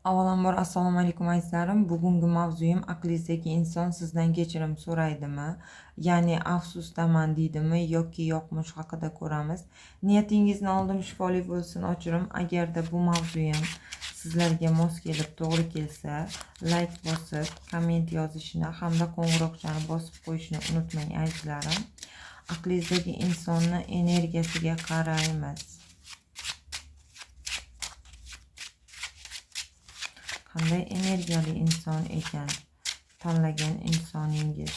Avvalambor assalomu alaykum azizlarim. Bugungi mavzuyim aqlingizdagi inson sizdan kechirim so'raydimi? Ya'ni afsusdaman deydimi yoki yo'qmi, shu haqida ko'ramiz. Niyatingizni oldim, shifoli bo'lsin ochirim. Agarda bu mavzuyim sizlarga mos kelib, to'g'ri kelsa, like bosib, komment yozishni hamda qo'ng'iroqchani bosib qo'yishni unutmang azizlarim. Aqlingizdagi insonni energiyasiga qaraymiz. Qanday energiyali inson ekan tanlagan insoningiz?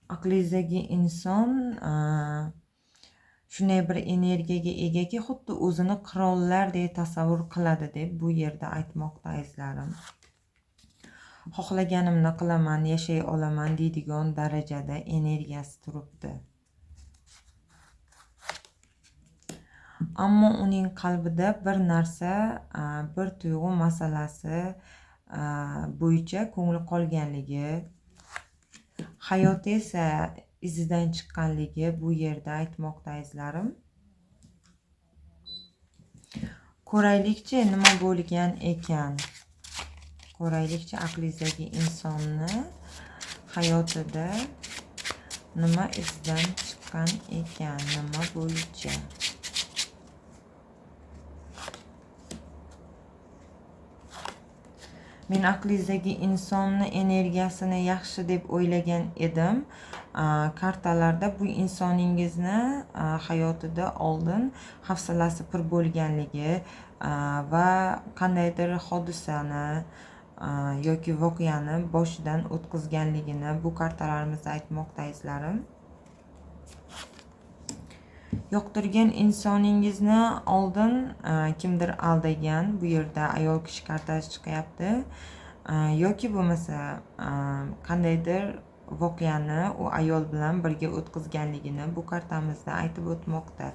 Aqlingizdagi inson shunday bir energiyaga egaki, xuddi o'zini qirollardek tasavvur qiladi deb bu yerda aytmoqda azizlarim. Xohlaganimni qilaman, yashay olaman deydigan darajada energiyasi turibdi. Ammo uning qalbida bir narsa, bir tuyg'u masalasi bo'yicha ko'ngli qolganligi, hayoti esa izidan chiqqanligi bu yerda aytmoqda azizlarim. Ko'raylikchi nima bo'lgan ekan. Ko'raylikchi aqlingizdagi insonni hayotida nima izdan chiqqan ekan, nima bo'yicha. Men aqlingizdagi insonni energiyasini yaxshi deb o'ylagan edim. Kartalarda bu insoningizni hayotida oldin hafsalasi pir bo'lganligi va qandaydir hodisani yoki voqeani boshidan o'tkazganligini bu kartalarimizda aytmoqda azizlarim. Yoqtirgan insoningizni oldin kimdir aldagan, bu yerda ayol kishi kartasi chiqyapti, yoki bo'lmasa qandaydir voqeani u ayol bilan birga o'tkazganligini bu kartamizda aytib o'tmoqda.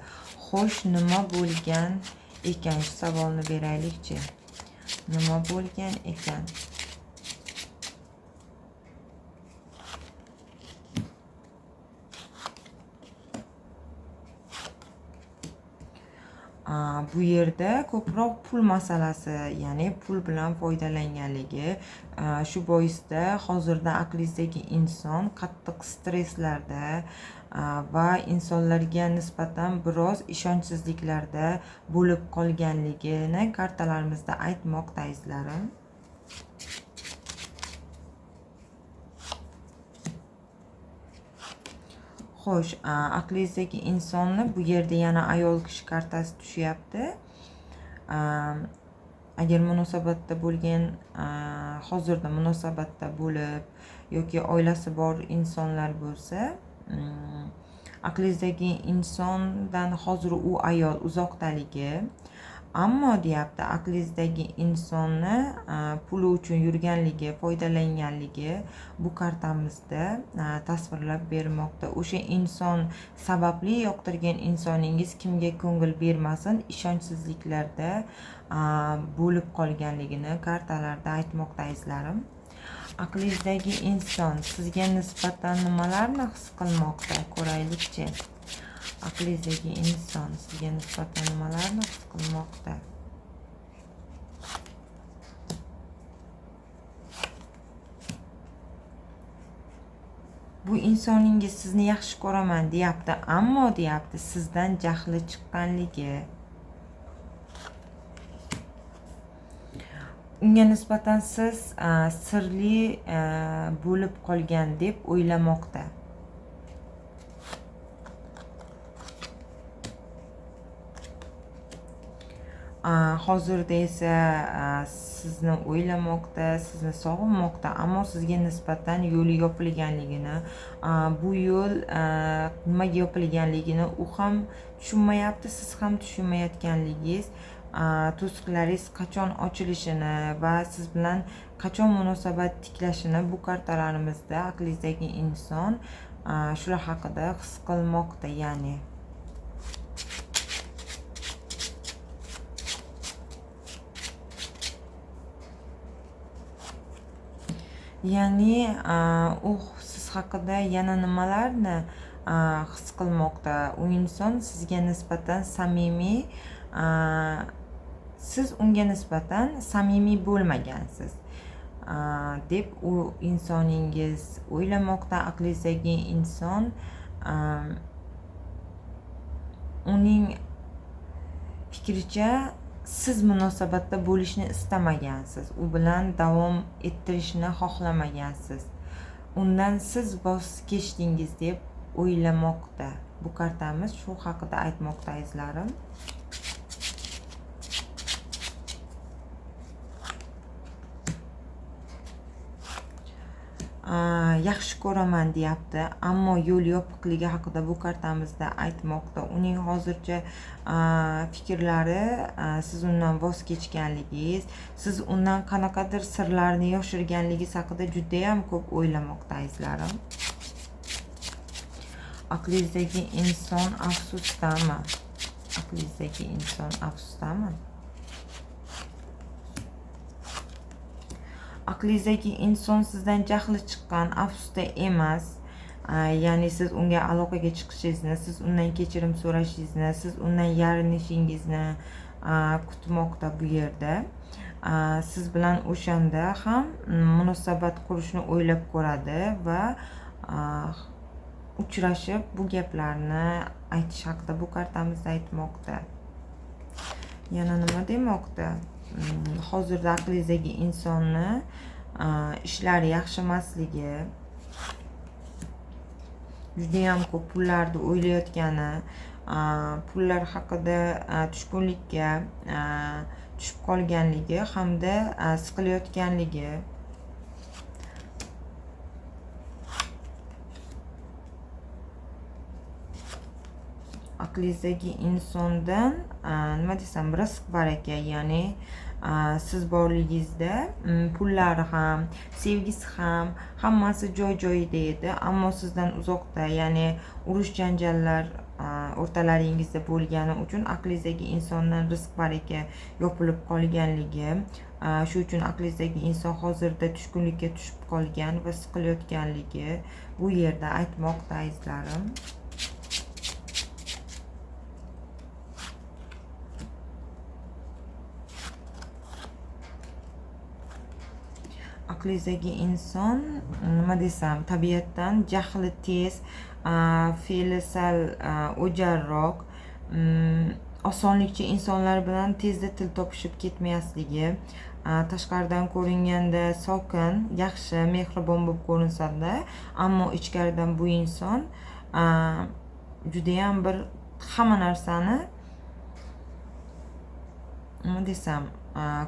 Xo'sh, nima bo'lgan ekan, shu savolni beraylikchi. Nima bo'lgan ekan? Bu yerda ko'proq pul masalasi, ya'ni pul bilan foydalanganligi, shu boisda hozirda aqlingizdagi inson qattiq stresslarda va insonlarga nisbatan biroz ishonchsizliklarda bo'lib qolganligini kartalarimizda aytmoqda azizlarim. Xo'sh, aqlingizdagi insonni bu yerda yana ayol kishi kartasi tushyapti. Agar munosabatda bo'lgan, hozirda munosabatda bo'lib yoki oilasi bor insonlar bo'lsa, aqlingizdagi insondan hozir u ayol uzoqdaligi, ammo deyapti aqlingizdagi insonni puli uchun yurganligi, foydalanganligi bu kartamizda tasvirlab bermoqda. O'sha inson sababli yoqtirgan insoningiz kimga ko'ngil bermasin, ishonchsizliklarda bo'lib qolganligini kartalarda aytmoqda azizlarim. Aqlingizdagi inson sizga nisbatan nimalarni his qilmoqda, ko'raylikchi. Aqlingizdagi inson sizga nisbatan nimalarni his qilmoqda? Bu insoningiz sizni yaxshi ko'raman deyapti, ammo deyapti sizdan jahli chiqqanligi. Unga nisbatan siz sirli bo'lib qolgan deb o'ylamoqda. Hozirda esa sizni o'ylamoqda, sizni sog'inmoqda, ammo sizga nisbatan yo'li yopilganligini, bu yo'l nimaga yopilganligini u ham tushunmayapti, siz ham tushunmayotganligingiz, to'siqlaringiz qachon ochilishini va siz bilan qachon munosabat tiklashini bu kartalarimizda aqlingizdagi inson shular haqida his qilmoqda, ya'ni. Ya'ni u siz haqida yana nimalarni his qilmoqda? U inson sizga nisbatan samimiy, siz unga nisbatan samimiy bo'lmagansiz deb u insoningiz o'ylamoqda. Aqlingizdagi inson uning fikricha siz munosabatda bo'lishni istamagansiz, u bilan davom ettirishni xohlamagansiz, undan siz voz kechdingiz deb o'ylamoqda. Bu kartamiz shu haqida aytmoqda azizlarim. Yaxshi ko'raman deyapti, ammo yo'l yopiqligi haqida bu kartamizda aytmoqda. Uning hozircha fikrlari siz undan voz kechganligingiz, siz undan qanaqadir sirlarni yoshirganligingiz haqida juda ham ko'p o'ylamoqda azizlarim. Aqlingizdagi inson afsusdami? Aqlingizdagi inson afsusdami? Aqlingizdagi inson sizdan jahli chiqqan, afsusda emas. Ya'ni siz unga aloqaga chiqishingizni, siz undan kechirim so'rashingizni, siz undan yarinishingizni kutmoqda bu yerda. Siz bilan o'shanda ham munosabat qurishni o'ylab ko'radi va uchrashib bu gaplarni aytish haqida bu kartamizda aytmoqda. Yana nima demoqda? Hozirda aqlingizdagi insonni ishlari yaxshi emasligi, juda ham ko'p pullarni o'ylayotgani, pullar haqida tushkunlikka tushib qolganligi hamda siqilayotganligi. Aqlingizdagi insondan nima desam, rizq baraka, ya'ni siz borligingizda pullari ham, sevgisi ham hammasi joy-joyida edi, ammo sizdan uzoqda, ya'ni urush janjallar o'rtalaringizda bo'lgani uchun aqlingizdagi insondan rizq baraka yopilib qolganligi, shu uchun aqlingizdagi inson hozirda tushkunlikka tushib qolgan va siqilayotganligi bu yerda aytmoqda azizlarim. Aqlingizdagi inson nima desam, tabiatdan jahli tez, fe'li sal o'jarroq, osonlikcha insonlar bilan tezda til topishib ketmasligi, tashqaridan ko'ringanda sokin, yaxshi, mehribon bo'lib ko'rinsa-da, ammo ichkaridan bu inson judayam bir hamma narsani nima desam,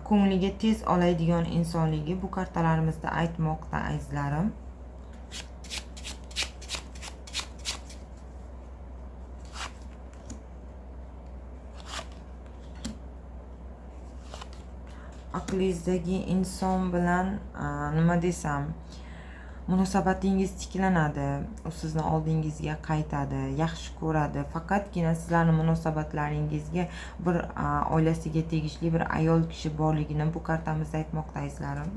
ko'ngliga tez oladigan insonligi bu kartalarimizda aytmoqda azizlarim. Aqlingizdagi inson bilan nima desam, munosabatingiz tiklanadi, u sizni oldingizga qaytadi, yaxshi ko'radi. Faqatgina sizlarning munosabatlaringizga bir oilasiga tegishli bir ayol kishi borligini bu kartamizda aytmoqda azizlarim.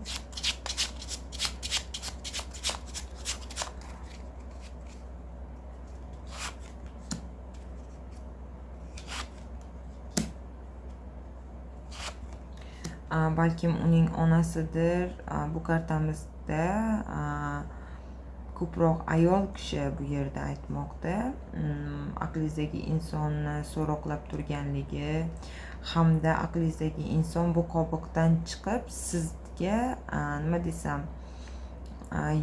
Balkim uning onasidir. Bu kartamizda ko'proq ayol kishi bu yerda aytmoqda. Aqlingizdagi insonni so'roqlab turganligi hamda aqlingizdagi inson bu qobiqdan chiqib sizga nima desam,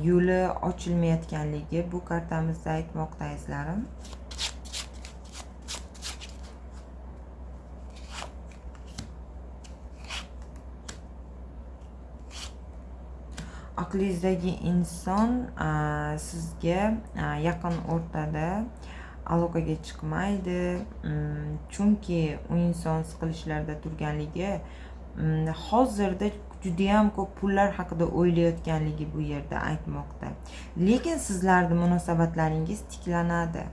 yo'li ochilmayotganligi bu kartamizda aytmoqda azizlarim. Aqlingizdagi inson sizga yaqin o'rtada aloqaga chiqmaydi, chunki u inson siqilishlarda turganligi, hozirda juda ham ko'p pullar haqida o'ylayotganligi bu yerda aytmoqda. Lekin sizlarning munosabatlaringiz tiklanadi.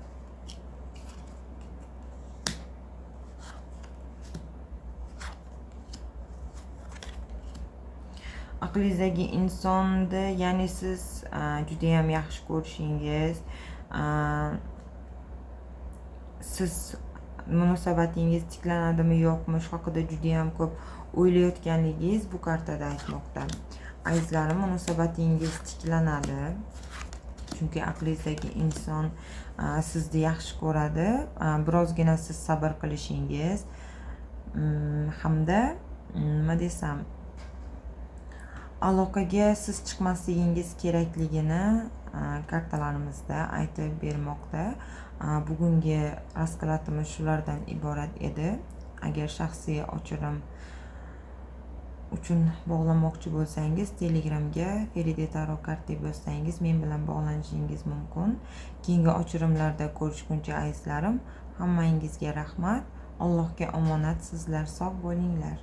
Aqlingizdagi insonni, ya'ni siz judayam yaxshi ko'rishingiz, siz munosabatingiz tiklanadimi, yo'qmi, shu haqida judayam ko'p o'ylayotganligingiz bu kartada aytmoqda. Azizlarim, munosabatingiz tiklanadi, chunki aqlingizdagi inson sizni yaxshi ko'radi. Birozgina siz sabr qilishingiz hamda, nima desam, aloqaga siz chiqmasligingiz kerakligini kartalarimizda aytib bermoqda. Bugungi raskladimiz shulardan iborat edi. Agar shaxsiy ochirim uchun bog'lanmoqchi bo'lsangiz, Telegramga Feride Taro kart deb yozsangiz, men bilan bog'lanishingiz mumkin. Keyingi ochirimlarda ko'rishguncha, azizlarim, hammangizga rahmat. Allohga omonat, sizlar sog' bo'linglar.